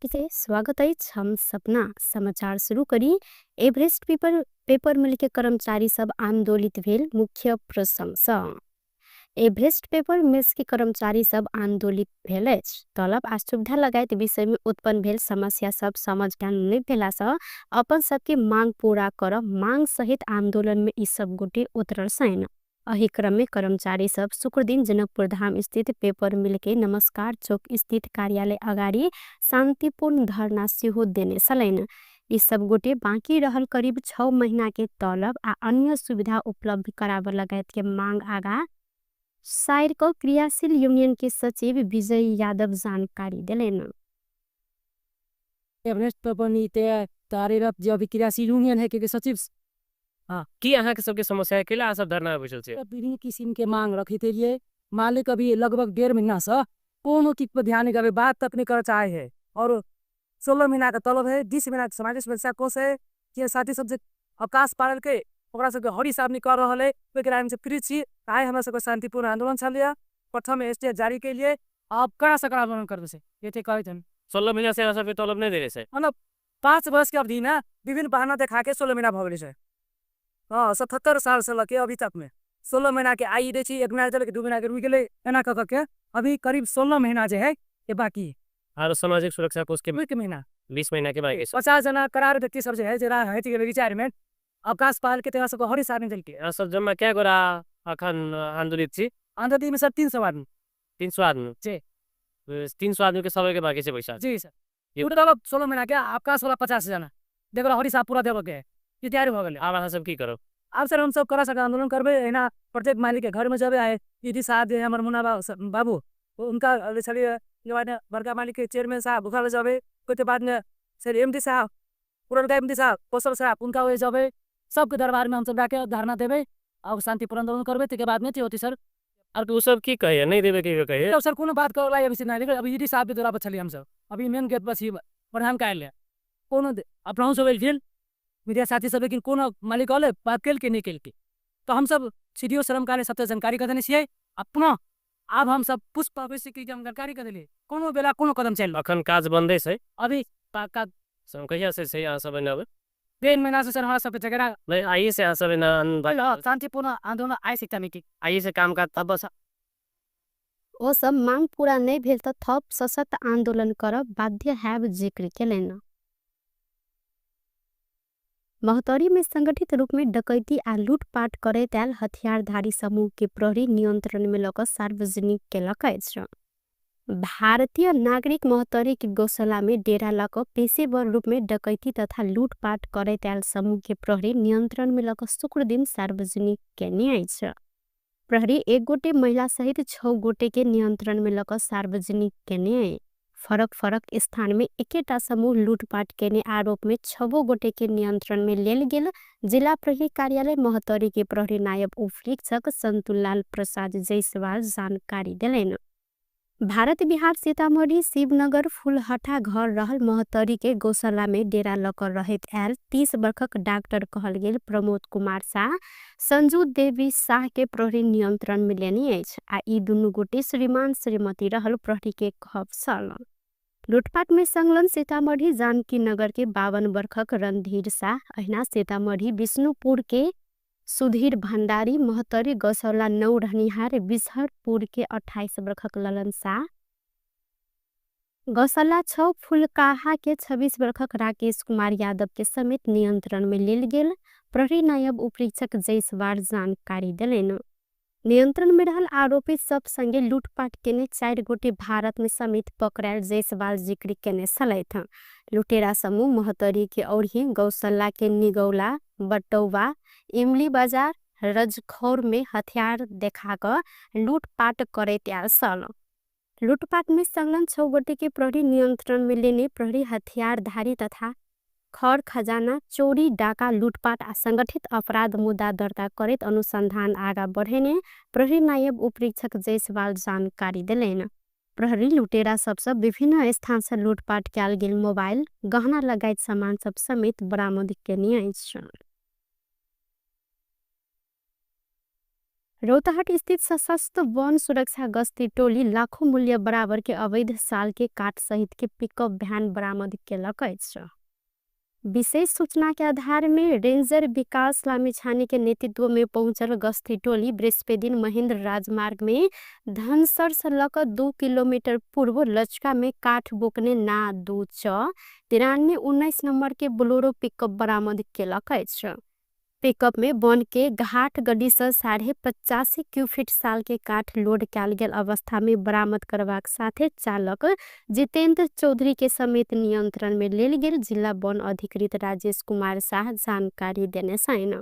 से स्वागत अछि। हम सपना समाचार शुरू करी। एवरेस्ट पेपर पेपर मिल के कर्मचारी सब आंदोलित भेल। मुख्य प्रसंग एवरेस्ट पेपर मिल्स के कर्मचारी सब आंदोलित भेल अछि। तलब आ सुविधा लगायत विषय में उत्पन्न भेल समस्या सब समाधान नहि भेला सँ अपन सबके मांग पूरा करब मांग सहित आंदोलन में ई सब गोटे उतरल छनि। एहि क्रम में कर्मचारी सब शुक्रदिन जनकपुर धाम स्थित पेपर मिल के नमस्कार चौक स्थित कार्यालय अगाडि शांतिपूर्ण धरना सेहो देने छलनि। ई सब गोटे बाकी रहल करीब 6 महीना के तलब आ अन्य सुविधा उपलब्ध कराबऽ लगायत के मांग आगा साइर क क्रियाशील यूनियन के सचिव विजय यादव जानकारी देलनि। एवरेस्ट पेपर मिल के कार्यरत जो अभी क्रियाशील यूनियन है के सचिव। हाँ, की अहाँ के सबके समस्या है केला सब धरना बैठल छे? विभिन्न किसिम के मांग रखी के लिए मालिक अभी लगभग 1.5 महीना से कोनो चीज पर ध्यान नहीं करे, बात तक नहीं कर चाहे है। और 16 महीना का तलब है, 20 महीना के समाज सुरक्षा कोष है कि साथी सब जे अवकाश पालन के ओकरा सबके हरी साहब नहीं कर रहा है। ओहि के हम सब फ्री छी। आइ हमरा सबके शांतिपूर्ण आंदोलन चलिया, प्रथम स्टेज जारी के लिए आप कड़ा से कड़ा आंदोलन करबे से ये कहै हम। 16 महीना से सबके तलब नहीं देले से मतलब 5 वर्ष के अवधि में विभिन्न बहाना देखा के 16 महीना भ गेल छै। हाँ, 77 साल से लके अभी तक में 16 महीना के आई दै छी, 1 महीना चले 2 महीना के रुकि गेलै, एना कऽ कऽ के अभी करीब 16 महीना जे है ये बाकी। आरो सामाजिक सुरक्षा कोष के 1 महीना 20 महीना के बाकी 50 जना करार व्यक्ति सब जे है जेना हटि गेलै रिटायरमेंट अवकाश पाल के तेरा सबके हरी साहब नहीं देलकै। अहाँ सब जम्मा कै गोरा अखन आंदोलित छी? आंदोलित में सर 300 आदमी। 300 आदमी? जी। 300 आदमी के सबके बाकी छै पैसा? जी सर। टोटल 16 महीना के अवकाश वाला 50 जना देखो हरी साहब पूरा देबऽ के ई तैयारी भऽ गेलै। आब अहाँ सब की करब? आब सर हम सब कड़ा सका आंदोलन करबै। एना प्रत्येक मालिक के घर में जेबै। आइ ईडी साहब जे हमर मुन्ना बाबू उनका छलियै बड़का मालिक के चेयरमैन साहब ओकरा लग जेबै। ओहिके बाद में सर एम डी साहब पुरनका एम डी साहब कौशल साहब उनका ओहि जेबै। सबके दरबार में हमसब जाके धरना देबै और शांतिपूर्ण आंदोलन करबै। ताहिके बाद में होतै सर। आर ओ सब की कहैया नहीं देबै के कहैया? सर कोनो बात करऽ अभी नहीं। अभी ईडी साहब के द्वारा पर छलियै हमसब, अभी मेन गेट पर छी प्रधान कार्यालय। कोनो अपनाहु सब एलखिन मीडिया साथी सब, लेकिन कोनो मालिक अलै बात केलकै नहि केलकै। तऽ हमसब सी डी ओ श्रम कार्य सबसे जानकारी कऽ देने छियै। आ पुनः आब हमसब पुष्प ऑफिस के जानकारी कऽ देलियै। कोनो बेला कोनो कदम चलि अखन काज बंदे छै अभी काज कहिया से छै अहाँ सब एना? 1.5 महीना से सर हमरा सबके झगड़ा नहीं। आइए से अहाँ सब एना शांतिपूर्ण आंदोलन आइ से मीटिंग आइए से काम काज तब बस। ओ सब मांग पूरा नहि भेल तऽ थप सशक्त आंदोलन करब बाध्य हैब जिक्र केलनि। महोत्तरी में संगठित रूप में डकैती आ लूटपाट करैत आयल हथियारधारी समूह के प्रहरी नियंत्रण में लऽ कऽ सार्वजनिक केलक अछि। भारतीय नागरिक महोत्तरी के गौशाला में डेरा लऽ कऽ पेशेवर रूप में डकैती तथा लूटपाट करैत आयल समूह के प्रहरी नियंत्रण में लऽ कऽ शुक्रदिन सार्वजनिक केने अछि। प्रहरी 1 गोटे महिला सहित 6 गोटे के नियंत्रण में लऽ कऽ सार्वजनिक केने। फरक फरक स्थान में एकेटा समूह लूटपाट केने आरोप में 6 गोटे के नियंत्रण में लेल गेल जिला प्रहरी कार्यालय महोत्तरी के प्रहरी नायब उपरीक्षक संतुलाल प्रसाद जायसवाल जानकारी देलनि। भारत बिहार सीतामढ़ी शिवनगर फुलहटा घर रहल महोत्तरी के गौशाला में डेरा लऽ कऽ रहैत आयल 30 वर्षक डॉक्टर कहल गेल प्रमोद कुमार शाह संजू देवी शाह के प्रहरी नियंत्रण में लेने अछि आ ई दुनू गोटे श्रीमान श्रीमती रहल प्रहरी के कहब छल। लूटपाट में संलग्न सीतामढ़ी जानकी नगर के 52 वर्षक रणधीर शाह अहिना सीतामढ़ी विष्णुपुर के सुधीर भंडारी महोत्तरी गौशाला 9 रहनिहार बिसहरपुर के 28 वर्षक ललन शाह गौशाला 6 फुलकाहा के 26 वर्षक राकेश कुमार यादव के समेत नियंत्रण में लेल गेल प्रहरी नायब उपरीक्षक जयसवाल जानकारी देलनि। नियंत्रण में रहल आरोपित सब संगे लूटपाट केने 4 गोटे भारत में समेत पकड़ायल जयसवाल जिक्र केने छलथि। लुटेरा समूह महोत्तरी के औरही गौशाला के निगौला बटौवा इमली बाजार रजखौर में हथियार देखा कऽ लूटपाट करैत आयल छल। लूटपाट में संलग्न 6 गोटे के प्रहरी नियंत्रण में लेने प्रहरी हथियारधारी तथा खर खजाना चोरी डाका लूटपाट आ संगठित अपराध मुद्दा दर्ता करैत अनुसंधान आगा बढ़ेने प्रहरी नायब उपरीक्षक जयसवाल जानकारी देलनि। प्रहरी लुटेरा सबसँ विभिन्न स्थान से लूटपाट कयल गेल मोबाइल गहना लगायत सामान सब समेत बरामद केने अछि। रौतहट स्थित सशस्त्र वन सुरक्षा गश्ती टोली लाखों मूल्य बराबर के अवैध साल के काठ सहित के पिकअप भ्यान बरामद केलक अछि। विशेष सूचना के आधार में रेंजर विकास लामिछाने के नेतृत्व में पहुंचल गश्ती टोली बृहस्पति दिन महेंद्र राजमार्ग में धनसर से लक 2 किलोमीटर पूर्व लचका में काठ बोकने ना 2 6 93 19 नंबर के बोलेरो पिकअप बरामद केलक अछि। पिकअप में वन के घाट गड्डी से 85.5 क्यूफिट साल के काठ लोड कयल गेल अवस्था में बरामद करबाक साथे चालक जितेंद्र चौधरी के समेत नियंत्रण में लेल गेल जिला वन अधिकृत राजेश कुमार शाह जानकारी देने छनि।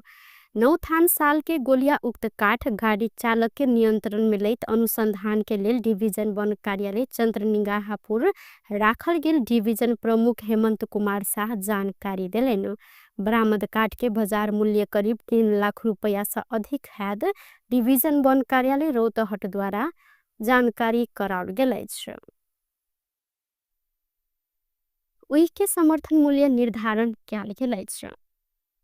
9 थान साल के गोलिया उक्त काठ गाड़ी चालक के नियंत्रण में लैत अनुसंधान के लेल डिवीजन वन कार्यालय चंद्रनिगाहपुर राखल गेल डिवीजन प्रमुख हेमंत कुमार शाह जानकारी देलनि। बरामद काठ के बाजार मूल्य करीब 3 लाख रुपया से अधिक हैद डिवीजन वन कार्यालय रौतहट द्वारा जानकारी कराओल गेल अछि। ओहि के समर्थन मूल्य निर्धारण कयल गेल अछि।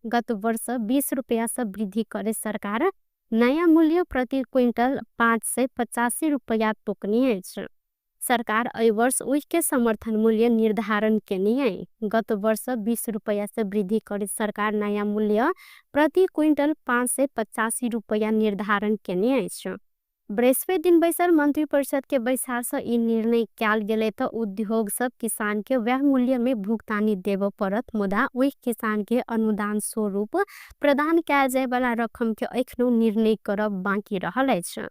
गत वर्ष 20 रुपया से वृद्धि करे सरकार नया मूल्य प्रति क्विंटल 585 रुपया तोकनी अछि। सरकार एहि वर्ष ओहि के समर्थन मूल्य निर्धारण केने अछि। गत वर्ष 20 रुपया से वृद्धि करे सरकार नया मूल्य प्रति क्विंटल 585 रुपया निर्धारण केने अछि। बृहस्पति दिन बैसल मंत्री परिषद के बैसार से ई निर्णय कयल गेलै त उद्योग सब किसान के वह मूल्य में भुगतानी देबऽ पड़त, मुदा ओहि किसान के अनुदान स्वरूप प्रदान कयल जाय वाला रकम के एखनो निर्णय करब बाकी रहल अछि।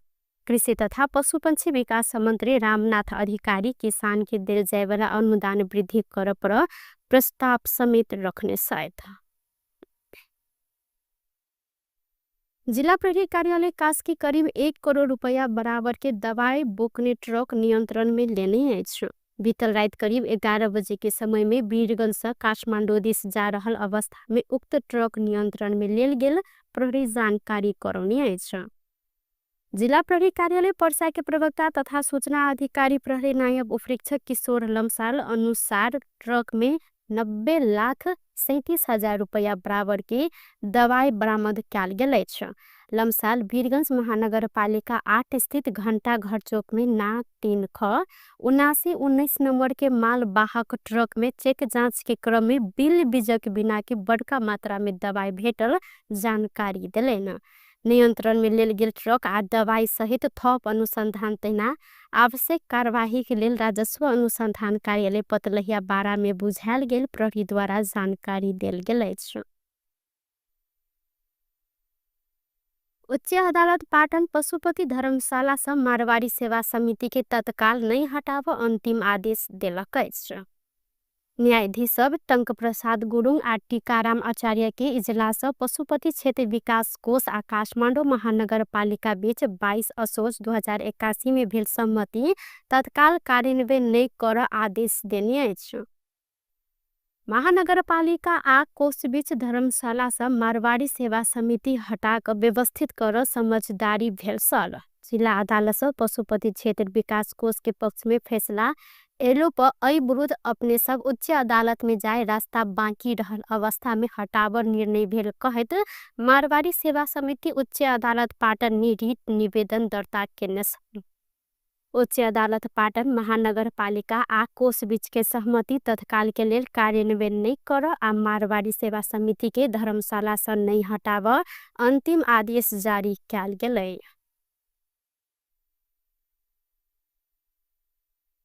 कृषि तथा पशु पंक्षी विकास मंत्री रामनाथ अधिकारी किसान के देल जाय वाला अनुदान वृद्धि करऽ पर प्रस्ताव समेत रखने छथि। जिला प्रहरी कार्यालय कास्की करीब 1 करोड़ रुपया बराबर के दवाई बोकने ट्रक नियंत्रण में लेने अछि। बीतल रात करीब 11 बजे के समय में वीरगंज से काठमांडू दिस जा रहल अवस्था में उक्त ट्रक नियंत्रण में लेल गेल प्रहरी जानकारी करौनी अछि। जिला प्रहरी कार्यालय पर्सा के प्रवक्ता तथा सूचना अधिकारी प्रहरी नायब उपरीक्षक किशोर लम्साल अनुसार ट्रक में 90,37,000 रुपया बराबर के दवाई बरामद कयल गेल अछि। लम्साल वीरगंज महानगरपालिका 8 स्थित घंटा घर चौक में ना 3 ख 79 19 नंबर के माल वाहक ट्रक में चेक जांच के क्रम में बिल बीजक बिना के बड़का मात्रा में दवाई भेटल जानकारी देलनि। नियंत्रण में लेल गेल ट्रक आ दवाई सहित थप अनुसंधान तहिना आवश्यक कार्यवाही के लेल राजस्व अनुसंधान कार्यालय पतलहिया 12 में बुझायल गेल प्रहरी द्वारा जानकारी देल गेल अछि। उच्च अदालत पाटन पशुपति धर्मशाला से मारवाड़ी सेवा समिति के तत्काल नहीं हटाव अंतिम आदेश देलक अछि। न्यायाधीश सब टंक प्रसाद गुरुङ आ टीकाराम आचार्य के इजलास पशुपति क्षेत्र विकास कोष आ काठमांडू महानगरपालिका बीच 22 असोज 2081 में भेल सहमति तत्काल कार्यान्वयन नहीं कर आदेश देने अछि। महानगरपालिका आ कोष बीच धर्मशाला से मारवाड़ी सेवा समिति हटा क व्यवस्थित कर समझदारी भेल सल। जिला अदालत से पशुपति क्षेत्र विकास कोष के पक्ष में फैसला एलो पर एहि विरुद्ध अपने सब उच्च अदालत में जाए रास्ता बाकी रहल अवस्था में हटावर निर्णय भेल कहैत मारवाड़ी सेवा समिति उच्च अदालत पाटन में रिट निवेदन दर्ता केने। उच्च अदालत पाटन महानगरपालिका आ कोष बीच के सहमति तत्काल के लेल कार्यान्वयन नहीं कर आ मारवाड़ी सेवा समिति के धर्मशाला से नहीं हटाव अंतिम आदेश जारी कयल गेलै।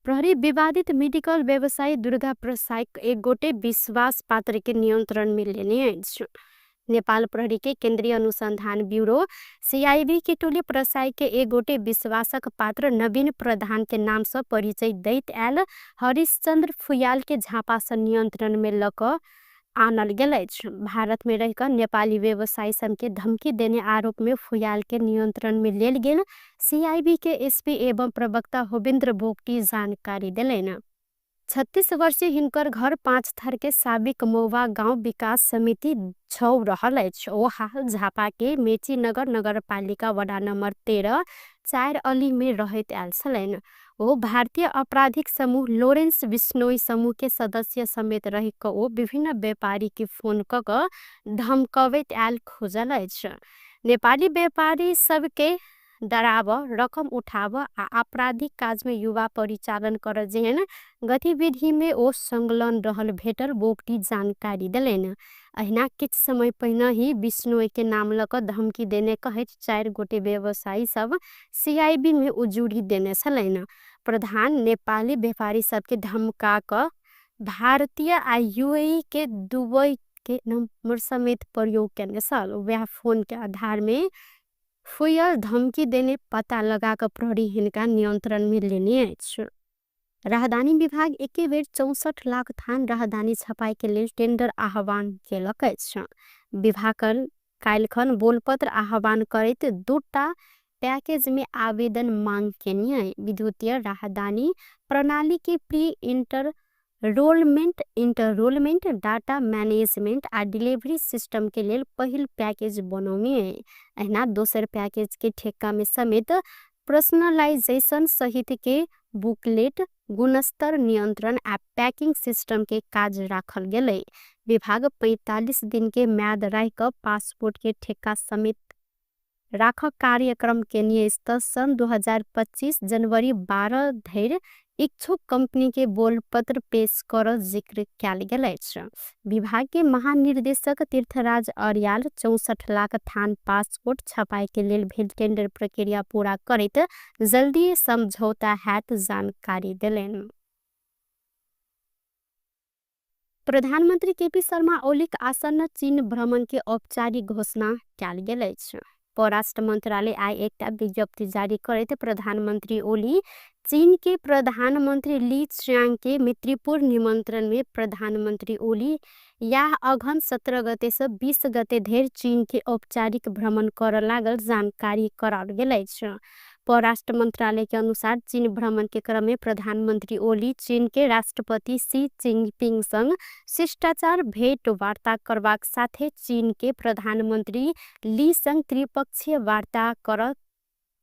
प्रहरी विवादित मेडिकल व्यवसायी दुर्गा प्रसाई एक गोटे विश्वास पात्र के नियंत्रण में लेने अछि। नेपाल प्रहरी के केंद्रीय अनुसंधान ब्यूरो सीआईबी के टोली प्रसाई के एक गोटे विश्वासक पात्र नवीन प्रधान के नाम से परिचय दैत आयल हरिश्चंद्र फुयाल के झापा से नियंत्रण में लक आनल गेल अछि। भारत में रहिक नेपाली व्यवसायी सन के धमकी देने आरोप में फुयाल के नियंत्रण में लेल गेल सीआईबी के एसपी एवं प्रवक्ता होविंद्र भोगटी जानकारी देलनि। 36 वर्षीय हिनकर घर 5 थर के साबिक मौवा गांव विकास समिति 6 रहल अछि। ओ हाल झापा के मेची नगर नगरपालिका वडा नंबर 13 4 अली में रहैत आयल छलनि। ओ भारतीय आपराधिक समूह लोरेंस बिश्नोई समूह के सदस्य समेत रहिक ओ विभिन्न व्यापारी के फोन क धमकबैत आयल खोजल अछि। नेपाली व्यापारी सबके डराब, रकम उठाब आ आपराधिक काजमे युवा परिचालन कर जेहन गतिविधिमे ओ संलग्न रहल भेटल बोगटी जानकारी देलनि। अहिना किछ समय पहिनहि बिश्नोईके नाम ल क धम्की देने कहैत 4 गोटे व्यवसायी सब सीआईबीमे उजुरी देने छलनि। प्रधान नेपाली व्यापारी सबके धमका क भारतीय आ यूएई के दुबई के नम्बर समेत प्रयोग केने छल। वएह फोन के आधार में फुयल धमकी देने पता लगा क प्रहरी हिनका नियंत्रण में लेने अछि। राहदानी विभाग एके बेर 64 लाख थान राहदानी छपाई के लेल टेंडर आह्वान केलक अछि। विभाग काल्हिखन बोलपत्र आह्वान करैत 2टा पैकेज में आवेदन मांग केने अछि। विद्युतीय राहदानी प्रणाली के प्री इंटररोलमेंट, इंटररोलमेंट, डाटा मैनेजमेंट आ डिलीवरी सिस्टम के लेल पहिल पैकेज बनौने अछि। अहिना दोसर पैकेज के ठेक्का में समेत पर्सनलाइजेशन सहित के बुकलेट, गुणस्तर नियंत्रण आ पैकिंग सिस्टम के काज राखल गेलै। विभाग 45 दिन के म्याद राख क पासपोर्ट के ठेक्का समेत राख कार्यक्रम केने अछि त सन 2025 जनवरी 12 धरि इच्छुक कंपनी के बोलपत्र पेश कर जिक्र कयल गेल अछि। विभाग के महानिर्देशक तीर्थराज अर्याल 64 लाख थान पासपोर्ट छपाई के लेल भेल टेंडर प्रक्रिया पूरा करैत जल्दी समझौता हैत जानकारी देलनि। प्रधानमंत्री केपी शर्मा ओलीक आसन्न चीन भ्रमण के औपचारिक घोषणा कयल गेल अछि। परराष्ट्र मंत्रालय आइ एकटा विज्ञप्ति जारी करैत प्रधानमंत्री ओली चीन के प्रधानमंत्री ली च्यांग के मैत्रीपूर्ण निमंत्रण में प्रधानमंत्री ओली यह अगहन 17 गते से 20 गते धरि चीन के औपचारिक भ्रमण कर लागल जानकारी कराओल गेल अछि। परराष्ट्र मंत्रालय के अनुसार चीन भ्रमण के क्रम में प्रधानमंत्री ओली चीन के राष्ट्रपति शी जिनपिंग संग शिष्टाचार भेंट वार्ता करबाक साथे चीन के प्रधानमंत्री ली संग त्रिपक्षीय वार्ता कर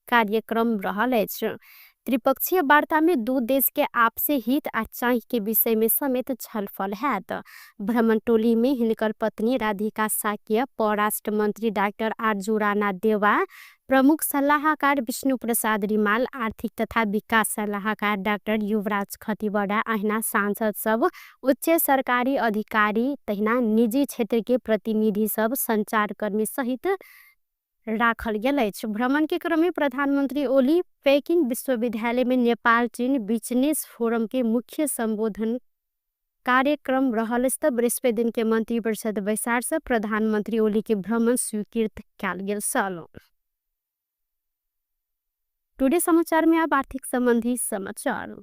कार्यक्रम रहल अछि। त्रिपक्षीय वार्ता में दू देश के आपसी हित आ चाह के विषय में समेत छलफल हैत। भ्रमण टोली में हिनकर पत्नी राधिका साक्य, परराष्ट्र मंत्री डाक्टर आरजू राणा देवा, प्रमुख सलाहकार विष्णु प्रसाद रिमाल, आर्थिक तथा विकास सलाहकार डाक्टर युवराज खतिवड़ा, अहिना सांसद सब, उच्च सरकारी अधिकारी तहिना निजी क्षेत्र के प्रतिनिधि सब, संचारकर्मी सहित राखल गेल अछि। भ्रमण के क्रम में प्रधानमंत्री ओली पेकिंग विश्वविद्यालय में नेपाल चीन बिजनेस फोरम के मुख्य संबोधन कार्यक्रम रहल अछि त बृहस्पति दिन के मंत्री परिषद बैसार से प्रधानमंत्री ओली के भ्रमण स्वीकृत कयल गेल छल। टुडे समाचार में अब आर्थिक संबंधी समाचार।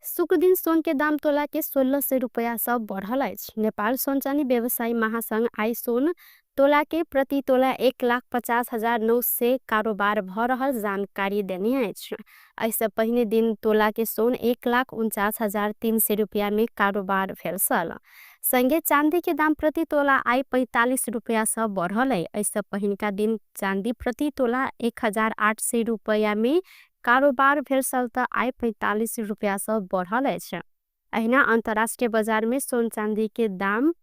शुक्र दिन सोन के दाम तोला के 1600 रुपया सब बढ़ल अछि। नेपाल सोन चानी व्यवसायी महासंघ आई सोन तोला के प्रति तोला 1,50,900 कारोबार भ रहल जानकारी देने अछि। एहिसँ पहिने दिन तोला के सोन 1,49,300 रुपया में कारोबार भेल छल। संगे चांदी के दाम प्रति तोला आई 45 रुपया सब बढ़ल है। एहिसँ पहिनका दिन चांदी प्रति तोला 1,800 रुपया में कारोबार भेल छल त आई 45 रुपया सब बढ़ल अछि। अहिना अंतर्राष्ट्रीय बाजार में सोन चांदी के दाम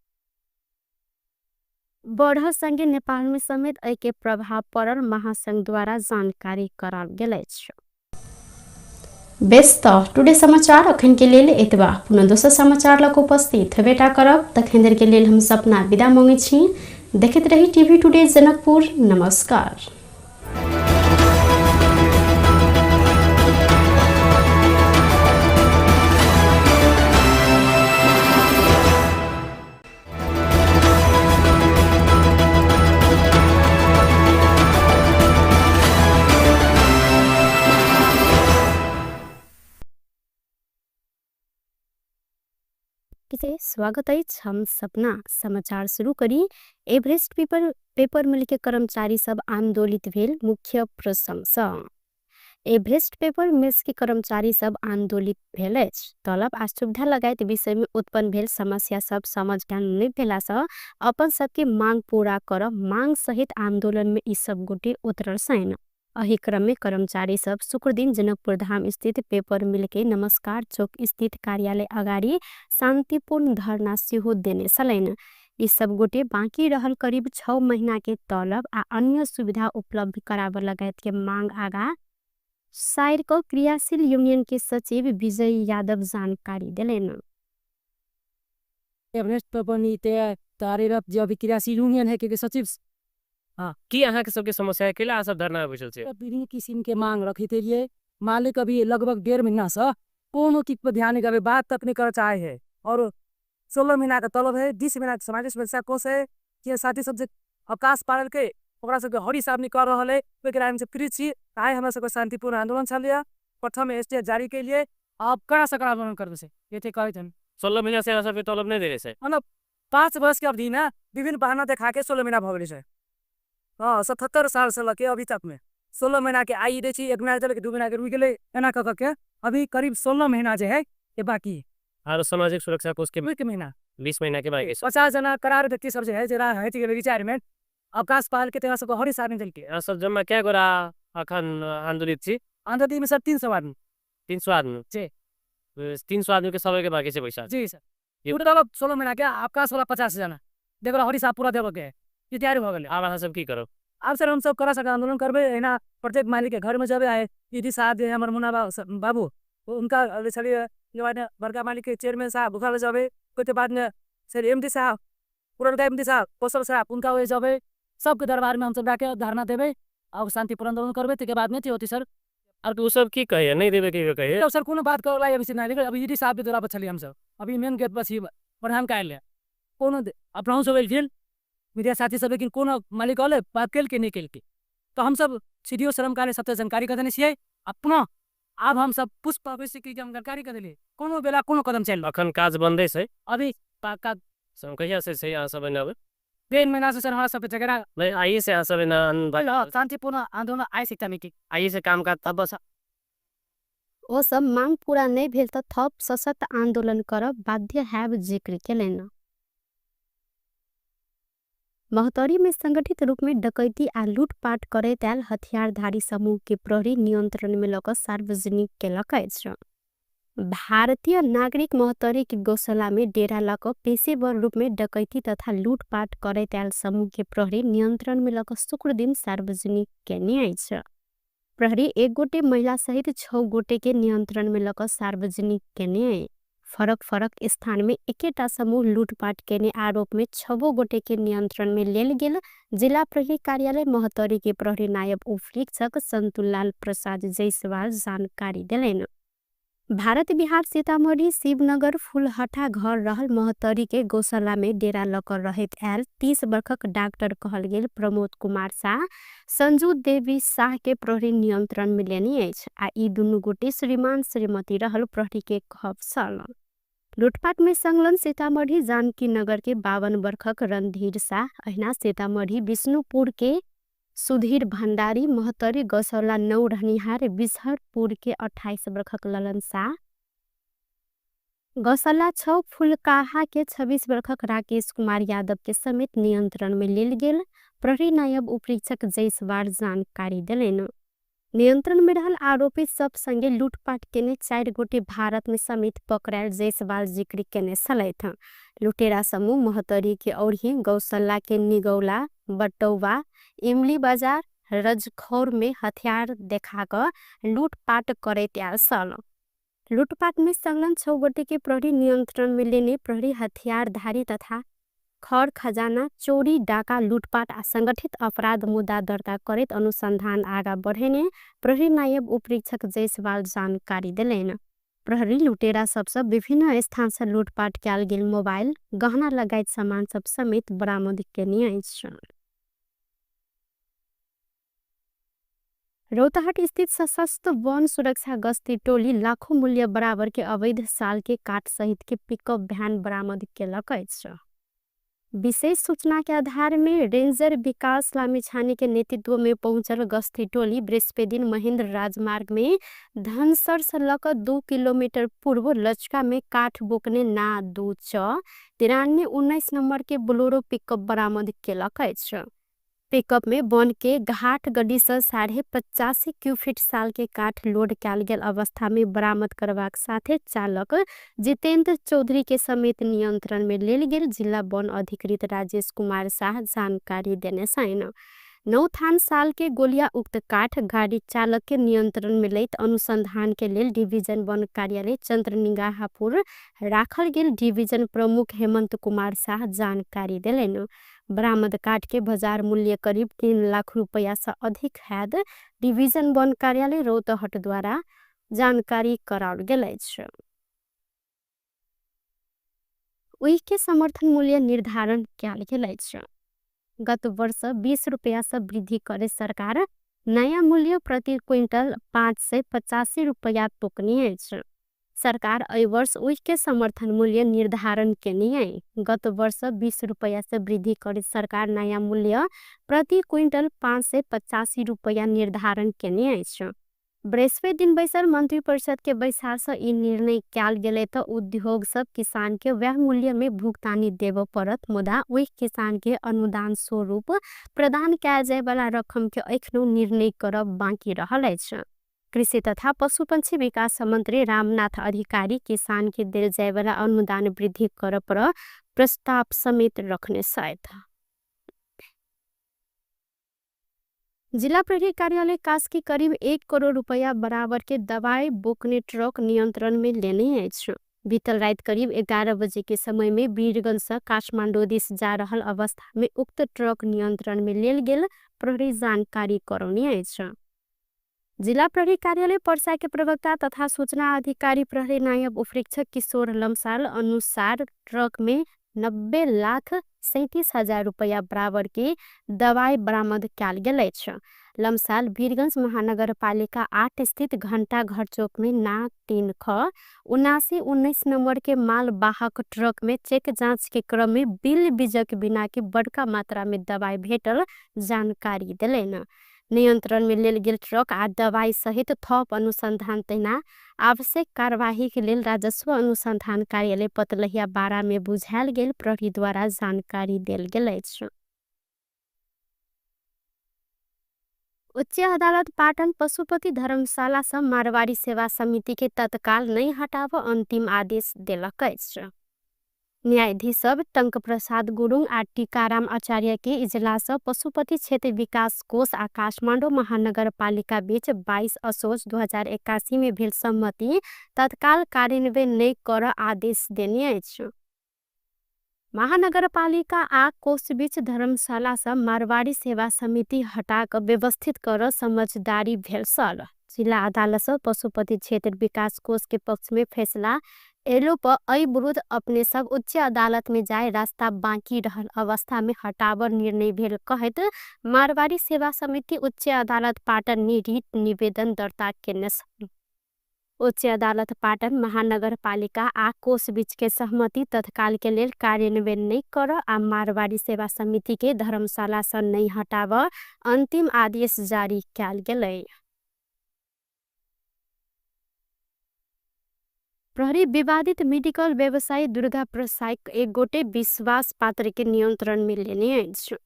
बढ़ल संगे नेपाल में समेत एहि के प्रभाव पड़ल महासंघ द्वारा जानकारी कराओल गेल अछि। बेस त टुडे समाचार अखन के लेल एतबा। पुनः दोसर समाचार लग उपस्थित हेबेटा करब। तखन देर के लेल हम सपना विदा मांगै छी। देखैत रही टीवी टुडे जनकपुर। नमस्कार। स्वागत अछि, हम सपना। समाचार शुरू करी। एवरेस्ट पेपर मिल के कर्मचारी सब आंदोलित भेल मुख्य प्रसंग। एवरेस्ट पेपर मिल्स के कर्मचारी सब आंदोलित भेल अछि। तलब आ सुविधा लगायत विषय में उत्पन्न भेल समस्या सब समाधान नहि भेला सँ अपन सबके मांग पूरा कर मांग सहित आंदोलन में ई सब गोटे उतरल छनि। एहि क्रममे कर्मचारी सब शुक्रदिन जनकपुरधाम स्थित पेपर मिलके नमस्कार चौक स्थित कार्यालय अगाडि शान्तिपूर्ण धरना सेहो देने छलनि। ई सब गोटे बाँकी रहल करीब 6 महीना के तलब आ अन्य सुविधा उपलब्ध कराबऽ लगायत के मांग आगा साइर क क्रियाशील यूनियन के सचिव विजय यादव जानकारी देलनि। एवरेस्ट पर बनी ते कार्यरत जो अभी क्रियाशील यूनियन है के सचिव। हाँ, की अहाँ के सबके समस्या है कैला अहाँ सब धरना बैठल छी? विभिन्न किसिम के मांग रखित लिए मालिक अभी लगभग 1.5 महीना से कोनो चीज पर ध्यान नहीं करे, बात तक नहीं कर चाहे है। और 16 महीना का तलब है, 20 महीना के सामाजिक सुरक्षा कोष है, के साथी सब जे अवकाश पाड़ल के ओकरा सबके हरी साहब नहीं कर रहा है, ओहि के हम सब फ्री छी। आइ हमरा सबके शांतिपूर्ण आंदोलन चलिया, प्रथम एस जारी के लिए आप कड़ा से कड़ा आंदोलन करबे से ये कहते हैं। 16 महीना से अहाँ सबके तलब नहीं देने से? मतलब 5 वर्ष के अवधि में विभिन्न बहाना देखा के 16 महीना भऽ गेल छै। हाँ, 77 साल से लके अभी तक में 16 महीना के आई दै छी, 1 महीना चले 2 महीना के रुकि गेलै, एना कऽ के अभी करीब 16 महीना जे है ये बाकी। आरो सामाजिक सुरक्षा कोष के 1 महीना 20 महीना के बाकी। 50 जना करार व्यक्ति सब जे है जेना है रिटायरमेंट अवकाश पाल के तेरा सबके हरी साल नहीं देलकै। अहाँ सब जम्मा कै गोरा अखन आंदोलित छी? आंदोलित में सर 300 आदमी। 300 आदमी? जी। 300 आदमी के सबके बाकी छै पैसा? जी सर। पूरा 16 महीना के अवकाश वाला 50 जना देखो हरी साहब पूरा देबऽ के ये तैयारी भऽ गेलै। आब अहाँ सब की करब? आब सर हम सब कड़ा सका आंदोलन करबै, एना प्रत्येक मालिक के घर में जेबै। आइ ईडी साहब जे हमर मुन्ना बाबू उनका छलियै बड़का मालिक के चेयरमैन साहब ओकरा लग जेबै, ओहिके बाद में सर एम डी साहब पुरनका एम डी साहब कौशल साहब उनका ओहि जेबै, सबके दरबार में हमसब जाके धरना देबै और शांतिपूर्ण आंदोलन करबै। ताहिके बाद में होतै सर। आब ओ सब की कहैया नहीं देबै के कहैया? सर कोनो बात करऽ अभी नहीं, अभी ईडी साहब के द्वारा पर छलियै हमसब, अभी मेन गेट पर छी प्रधान कार्यालय, कोनो अपनाहु सब एलखिन मीडिया साथी सब, लेकिन कोनो मालिक अलै बात केलकै नहि केलकै। तऽ हमसब सी डी ओ श्रम कार्य सबसे जानकारी कऽ देने छियै। आ पुनः आब हमसब पुष्प ऑफिस के जानकारी कऽ देलियै, कोनो बेला कोनो कदम चलि रहल। अखन काज बंदे छै अभी पक्का। कहिया से छै अहाँ सब एना? 1.5 महीना से सर हमरा सबके झगड़ा। नहीं आइए से अहाँ सब एना शांतिपूर्ण आंदोलन आइ से एकटा मीटिंग आइए से काम काज तब बस। ओ सब मांग पूरा नहीं भेल तऽ थप सशक्त आंदोलन करब बाध्य हैब जिक्र केलनि। महोत्तरी में संगठित रूप में डकैती आ लूटपाट करैत आयल हथियारधारी समूह के प्रहरी नियंत्रण में लऽ कऽ सार्वजनिक केलक अछि। भारतीय नागरिक महोत्तरी के गौशाला में डेरा लऽ कऽ पेशेवर रूप में डकैती तथा लूटपाट करैत आयल समूह के प्रहरी नियंत्रण में लऽ कऽ शुक्रदिन सार्वजनिक केने अछि। प्रहरी 1 गोटे महिला सहित 6 गोटे के नियंत्रण में लऽ कऽ सार्वजनिक केने। फरक फरक स्थान में एकेटा समूह लूटपाट केने आरोप में 6 गोटे के नियंत्रण में लेल गेल जिला प्रहरी कार्यालय महोत्तरी के प्रहरी नायब उपरीक्षक संतुलाल प्रसाद जायसवाल जानकारी देलनि। भारत बिहार सीतामढ़ी शिवनगर फुलहटा घर रहल महोत्तरी के गौशाला में डेरा लऽ कऽ रहैत आयल 30 वर्षक डॉक्टर कहल गेल प्रमोद कुमार शाह संजू देवी शाह के प्रहरी नियंत्रण में लेने अछि आ ई दुनू गोटे श्रीमान श्रीमती रहल प्रहरी के कहब छल। लूटपाट में संलग्न सीतामढ़ी जानकी नगर के 52 वर्षक रणधीर शाह अहिना सीतामढ़ी विष्णुपुर के सुधीर भंडारी महोत्तरी गौशाला 9 रहनिहार बिसहरपुर के 28 वर्षक ललन शाह गौशाला 6 फुलकाहा के 26 वर्षक राकेश कुमार यादव के समेत नियंत्रण में लेल गेल प्रहरी नायब उपरीक्षक जायसवाल जानकारी देलनि। नियंत्रण में रहल आरोपित सब संगे लूटपाट केने 4 गोटे भारत में समेत पकड़ायल जायसवाल जिक्र केने छलथि। लुटेरा समूह महोत्तरी के औरही गौशाला के निगौला बटौवा इमली बाजार रजखौर में हथियार देखा कऽ लूटपाट करैत आयल छल। लूटपाट में संलग्न 6 गोटे के प्रहरी नियंत्रण में लेने प्रहरी हथियारधारी तथा खर खजाना चोरी डाका लूटपाट आ संगठित अपराध मुद्दा दर्ता करैत अनुसंधान आगा बढ़ेने प्रहरी नायब उपरीक्षक जायसवाल जानकारी देलनि। प्रहरी लुटेरा सबसँ विभिन्न स्थान से लूटपाट कयल गेल मोबाइल गहना लगायत सामान सब समेत बरामद केने अछि। रौतहट स्थित सशस्त्र वन सुरक्षा गश्ती टोली लाखों मूल्य बराबर के अवैध साल के काट सहित के पिकअप वैन बरामद केलक अछि। विशेष सूचना के आधार में रेंजर विकास लामिछाने के नेतृत्व में पहुंचल गश्ती टोली बृहस्पति दिन महेंद्र राजमार्ग में धनसर से लक 2 किलोमीटर पूर्व लचका में काठ बोकने ना 2 6 93 19 नंबर के बोलेरो पिकअप बरामद केलक अछि। पिकअप में वन के घाट गड्डी से 85.5 क्यूफिट साल के काठ लोड कयल गेल अवस्था में बरामद करबाक साथे चालक जितेंद्र चौधरी के समेत नियंत्रण में लेल गेल जिला वन अधिकृत राजेश कुमार शाह जानकारी देने छनि। 9 थान साल के गोलिया उक्त काठ गाड़ी चालक के नियंत्रण में लैत अनुसंधान के लेल डिवीजन वन कार्यालय चंद्रनिगाहपुर राखल गेल डिवीजन प्रमुख हेमंत कुमार शाह जानकारी देलनि। बरामद काठ के बाजार मूल्य करीब 3 लाख रुपया से अधिक हैत डिवीजन वन कार्यालय रौतहट द्वारा जानकारी कराओल गेल अछि। ओहि के समर्थन मूल्य निर्धारण कयल गेल अछि। गत वर्ष 20 रुपया से वृद्धि करे सरकार नया मूल्य प्रति क्विंटल 585 रुपया तोकनी अछि। सरकार एहि वर्ष ओहि के समर्थन मूल्य निर्धारण केने है। गत वर्ष 20 रुपया से वृद्धि करे सरकार नया मूल्य प्रति क्विंटल 585 रुपया निर्धारण केने अछि। बृहस्पति दिन बैसल मंत्री परिषद के बैसार से ई निर्णय कयल गेलै त उद्योग सब किसान के वह मूल्य में भुगतानी देबऽ पड़त, मुदा ओहि किसान के अनुदान स्वरूप प्रदान कयल जाय वाला रकम के एखनो निर्णय करब बाकी रहल अछि। कृषि तथा पशु पंक्षी विकास मंत्री रामनाथ अधिकारी किसान के देल जाय वाला अनुदान वृद्धि करऽ पर प्रस्ताव समेत रखने छथि। जिला प्रहरी कार्यालय कास्की करीब 1 करोड़ रुपया बराबर के दवाई बोकने ट्रक नियंत्रण में लेने अछि। बीतल रात करीब 11 बजे के समय में वीरगंज से काठमांडू दिस जा रहल अवस्था में उक्त ट्रक नियंत्रण में लेल गेल प्रहरी जानकारी करौने अछि। जिला प्रहरी कार्यालय पर्सा के प्रवक्ता तथा सूचना अधिकारी प्रहरी नायब उपरीक्षक किशोर लम्साल अनुसार ट्रक में 90,37,000 रुपया बराबर के दवाई बरामद कयल गेल अछि। लम्साल वीरगंज महानगरपालिका 8 स्थित घंटा घर चौक में ना 3 ख 7919 नंबर के माल वाहक ट्रक में चेक जांच के क्रम में बिल बीजक बिना के बड़का मात्रा में दवाई भेटल जानकारी देलनि। नियंत्रण में लेल गेल ट्रक आ दवाई सहित थप अनुसंधान तहिना आवश्यक कार्यवाही के लेल राजस्व अनुसंधान कार्यालय पतलहिया 12 में बुझायल गेल प्रहरी द्वारा जानकारी देल गेल अछि। उच्च अदालत पाटन पशुपति धर्मशाला से मारवाड़ी सेवा समिति के तत्काल नहीं हटाव अंतिम आदेश देलक अछि। न्यायाधीश सब टंक प्रसाद गुरुंग आ टीकाराम आचार्य के इजलास पशुपति क्षेत्र विकास कोष आ काठमांडू महानगरपालिका बीच 22 असोज 2081 में भेल सहमति तत्काल कार्यान्वयन नहीं कर आदेश देने अछि। महानगरपालिका आ कोष बीच धर्मशाला से मारवाड़ी सेवा समिति हटा क व्यवस्थित कर समझदारी भेल छल। जिला अदालत से पशुपति क्षेत्र विकास कोष के पक्ष में फैसला एलो पर एहि विरुद्ध अपने सब उच्च अदालत में जाए रास्ता बाकी रहल अवस्था में हटावर निर्णय भेल कहैत मारवाड़ी सेवा समिति उच्च अदालत पाटन में रिट निवेदन दर्ता केने छल। उच्च अदालत पाटन महानगरपालिका आ कोष बीच के सहमति तत्काल के लेल कार्यान्वयन नहीं कर आ मारवाड़ी सेवा समिति के धर्मशाला से नहीं हटाव अंतिम आदेश जारी कयल गेलै। प्रहरी विवादित मेडिकल व्यवसायी दुर्गा प्रसाई एक गोटे विश्वास पात्र के नियंत्रण में लेने अछि।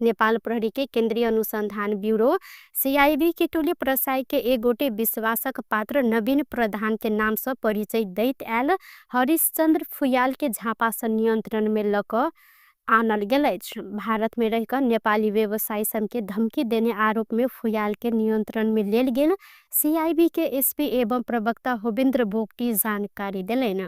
नेपाल प्रहरी के केंद्रीय अनुसंधान ब्यूरो सीआईबी के टोली प्रसाई के एक गोटे विश्वासक पात्र नवीन प्रधान के नाम से परिचय दैत आयल हरिश्चंद्र फुयाल के झापा से नियंत्रण में लक आनल गेल अछि। भारत में रहिक नेपाली व्यवसायी सब के धमकी देने आरोप में फुयाल के नियंत्रण में लेल गेल सीआईबी के एसपी एवं प्रवक्ता होविन्द्र बोगटी जानकारी देलनि।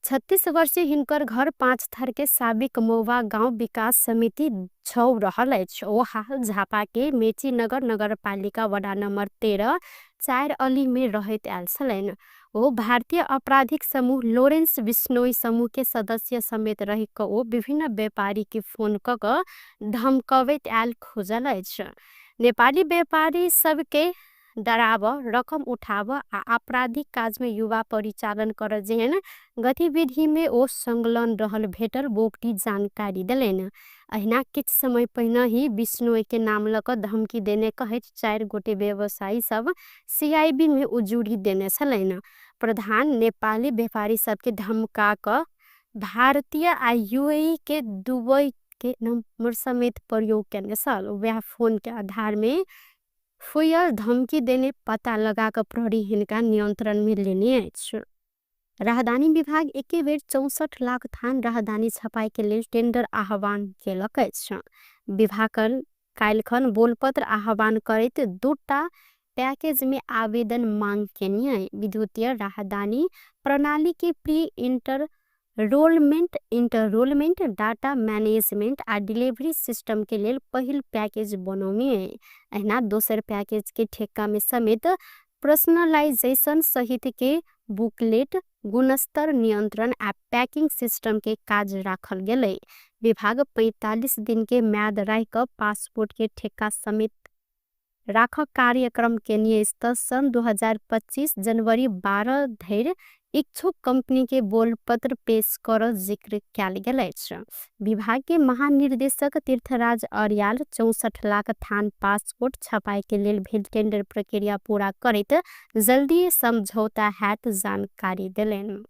36 वर्षीय हिनकर घर 5 थर के साबिक मौवा गांव विकास समिति 6 रहल अछि। ओ हाल झापा के मेची नगर नगरपालिका वडा नंबर 13 4 अली में रहैत आयल छलनि। ओ भारतीय आपराधिक समूह लोरेंस बिश्नोई समूह के सदस्य समेत रहि क ओ विभिन्न व्यापारी के फोन क क धमकबैत आयल खोजल अछि। नेपाली व्यापारी सबके डराब, रकम उठाब आ आपराधिक काज में युवा परिचालन कर जेहन गतिविधि में ओ संलग्न रहल भेटल बोगटी जानकारी देलनि। अहिना किछ समय पहिने ही बिश्नोई के नाम ल क धमकी देने कहैत 4 गोटे व्यवसायी सब सीआईबी में उजुरी देने छलनि। प्रधान नेपाली व्यापारी सबके धमका क भारतीय आ यूएई के दुबई के नम्बर समेत प्रयोग केने छल। वएह फोन के आधार में फुयल धमकी देने पता लगा क प्रहरी हिनका नियंत्रण में लेने अछि। राहदानी विभाग एके बेर 64 लाख थान राहदानी छपाई के लेल टेंडर आह्वान केलक अछि। विभाग काल्हिखन बोलपत्र आह्वान करैत 2टा पैकेज में आवेदन मांग केने अछि। विद्युतीय राहदानी प्रणाली के प्री इंटररोलमेंट, इंटररोलमेंट, डाटा मैनेजमेंट आ डिलीवरी सिस्टम के लेल पहिल पैकेज बनौने अछि। एहिना दोसर पैकेज के ठेक्का में समेत पर्सनलाइजेशन सहित के बुकलेट, गुणस्तर नियंत्रण आ पैकिंग सिस्टम के काज राखल गेलै। विभाग 45 दिन के म्याद राख क पासपोर्ट के ठेक्का समेत राख कार्यक्रम केने अछि। त सन् 2025 जनवरी 12 धरि इच्छुक कंपनी के बोलपत्र पेश कर जिक्र कयल गेल अछि। विभाग के महानिर्देशक तीर्थराज अर्याल 64 लाख थान पासपोर्ट छपाई के लेल भेल टेंडर प्रक्रिया पूरा करैत जल्दी समझौता हैत जानकारी देलनि।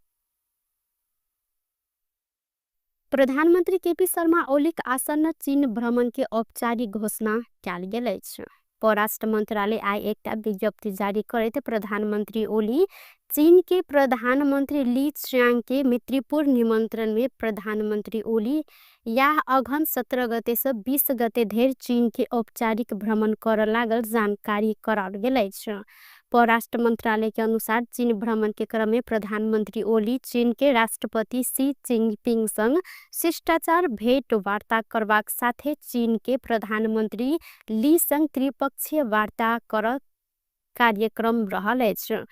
प्रधानमंत्री केपी शर्मा ओलीक आसन्न चीन भ्रमण के औपचारिक घोषणा कयल गेल अछि। परराष्ट्र मंत्रालय आइ एकटा विज्ञप्ति जारी करैत प्रधानमंत्री ओली चीन के प्रधानमंत्री ली च्यांग के मैत्रीपूर्ण निमंत्रण में प्रधानमंत्री ओली याह अघन 17 गते से 20 गते धरि चीन के औपचारिक भ्रमण कर लागल जानकारी कराओल गेल अछि। परराष्ट्र मंत्रालय के अनुसार चीन भ्रमण के क्रम में प्रधानमंत्री ओली चीन के राष्ट्रपति शी जिनपिंग संग शिष्टाचार भेंट वार्ता करबाक साथे चीन के प्रधानमंत्री ली संग त्रिपक्षीय वार्ता कर कार्यक्रम रहल अछि।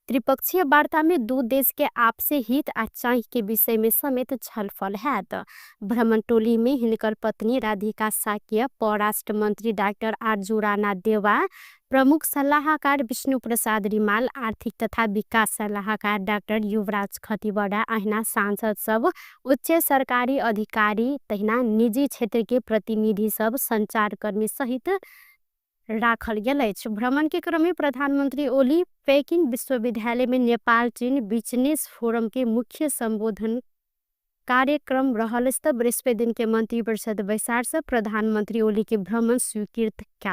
त्रिपक्षीय वार्ता में दू देश के आपसी हित आ चाह के विषय में समेत छलफल हैत। भ्रमण टोली में हिनकर पत्नी राधिका साक्य, परराष्ट्र मंत्री डाक्टर आरजू राणा देवा, प्रमुख सलाहकार विष्णु प्रसाद रिमाल, आर्थिक तथा विकास सलाहकार डाक्टर युवराज खतिवड़ा, अहिना सांसद सब, उच्च सरकारी अधिकारी तहिना निजी क्षेत्र के प्रतिनिधि सब, संचारकर्मी सहित राखल गेल अछि। भ्रमण के क्रम में प्रधानमंत्री ओली पेकिंग विश्वविद्यालय में नेपाल चीन बिजनेस फोरम के मुख्य संबोधन कार्यक्रम रहल अछि। त बृहस्पति दिन के मंत्री परिषद बैसार से प्रधानमंत्री ओली के भ्रमण स्वीकृत कयल